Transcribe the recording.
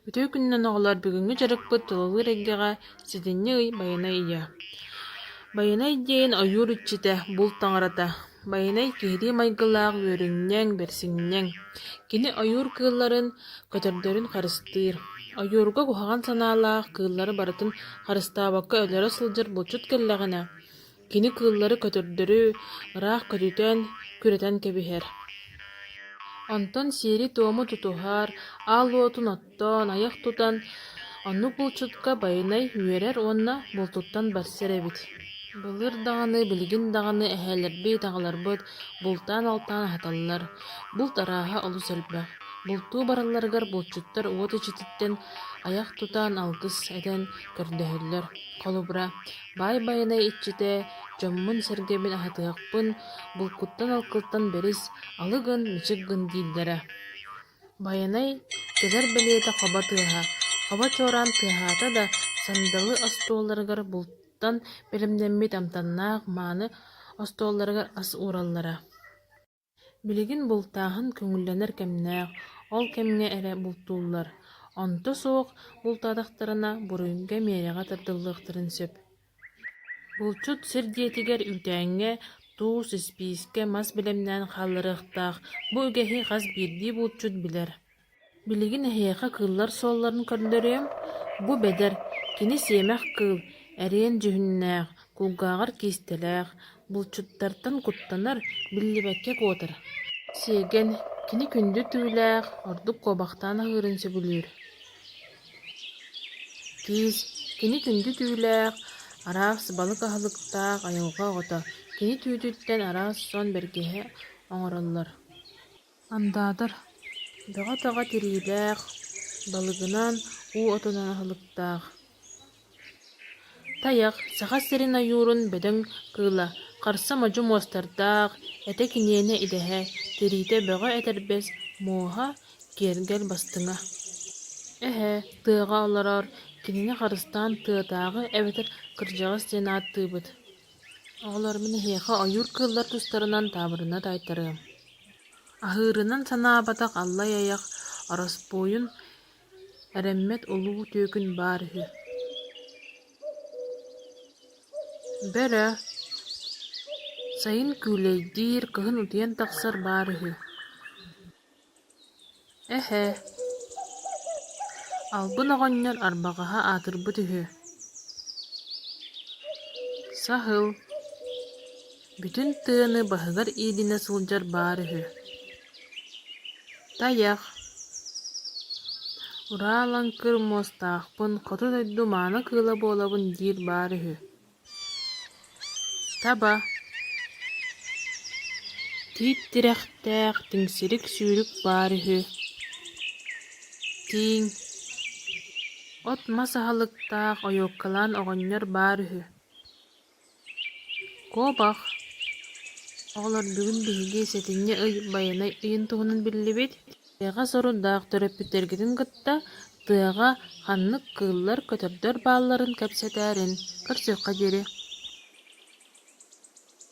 Үтүө күнүнэн оҕолор, бүгүҥҥү дьарыкпыт тулалыыр эйгэҕэ сэтинньи ый Байанай ыйа. Байанай диэн ойуур иччитэ, булт таҥарата. Байанай киһилии майгылаах үөрүнньэҥ, бэрсиҥньэҥ. Кини ойуур кыылларын, көтөрдөрүн харыстыыр. Ойуурга куһаҕан санаалаах кыыллары барытын харыстаабакка өлөрө сылдьар булчут кэллэҕинэ, Кини кыыллары, көтөрдөрү ыраах көтүтэн, күрэтэн кэбиһэр. Онтон сиэри-туому тутуһар, аал уотун оттоон, айах тутан, оннук булчутка Байанай үөрэр уонна бултуттан барсар эбит. Былыр даҕаны, билигин даҕаны эһээлэрбит, аҕаларбыт бултаан-алтаан аһаталлар. Булт арааһа олус элбэх. Бултуу баралларыгар булчуттар уот иччититтэн айах тутан, алгыс этэн көрдөһөллөр. Холобура, Баай Байанай иччитэ дьоммун-сэргэбин аһатыахпын, булкуттан-алкыттан бэрис, алы гын, мичик гын дииллэрэ. Байанай кэлэр бэлиэтэ хобо тыаһа, хобо чуораан тыаһаата да, сандалы остуолларыгар бултан бэлэмнэммит амтаннаах мааны остуолларыгар ас уураллара. Билигин бултааһын көҥүллэнэр кэмнээх, ол кэмҥэ эрэ бултууллар, онто суох бултаатахтарына буруйга миэрэҕэ тардыллыахтарын сөп. Булчут сир дьиэтигэр үүтээҥҥэ туус, испиискэ, мас бэлэмнээн хаалларыахтаах, бу үгэһи хас биирдии булчут билэр. Билигин эһиэхэ кыыллар суолларын көрдөрүөм, бу бэдэр, кини сиэмэх кыыл, эриэн дьүһүннээх, кулгааҕар киистэлээх, булчуттартан куттанар, биллибэккэ куотар. Сиэгэн, кини күндү түүлээх, ордук куобахтаан аһыырын сөбүлүүр. Киис, кини күндү түүлээх, араас балык аһылыктаах айылҕа оҕото, кини түүтүттэн араас сон бэргэһэ оҥороллор. Андаатар бөҕө-таҕа тириилээх, балыгынан, уу отунан аһылыктаах. Тайах Саха сирин ойуурун бөдөҥ кыыла, харса модьу муостардаах, этэ киниэнэ идэһэ, тириитэ бөҕө этэрбэс, муоһа, киэргэл бастыҥа. Эһэ тыаҕа олорор, кинини харыстаан тыатааҕы эбэтэр кырдьаҕас диэн ааттыыбыт. Оҕолор, мин эһиэхэ ойуур кыыллар тустарынан таабырына таайтарыам. Аһыырынан санаабатах Аллай айах ороспуойун эрэммэт улуу түөкүн баар үһү. Бөрө сайын күүлэйдиир, кыһын утуйан тахсар баар үһү. Эһэ Албын оҕонньор арбаҕаһа аатырбыт үһү. Саһыл Бүтүн тыаны баһыгар иилинэ сылдьар баар үһү. Тайах Ураа лаҥкыр муостаахпын, хоту дойду мааны кыыла буолабын диир баар үһү. Таба Тиит тирэхтээх, тиҥсирик сүүрүк баар үһү. Тииҥ От-мас аһылыктаах ойуоккалаан оҕонньор баар үһү. Куобах Оҕолор бүгүн биһиги сэтинньи ый Байанай ыйын туһунан биллибит. Тыаҕа сорудах төрөппүттэргитин кытта тыаҕа ханнык кыыллар, көтөрдөр баалларын кэпсэтээрин, көрсүөххэ диэри.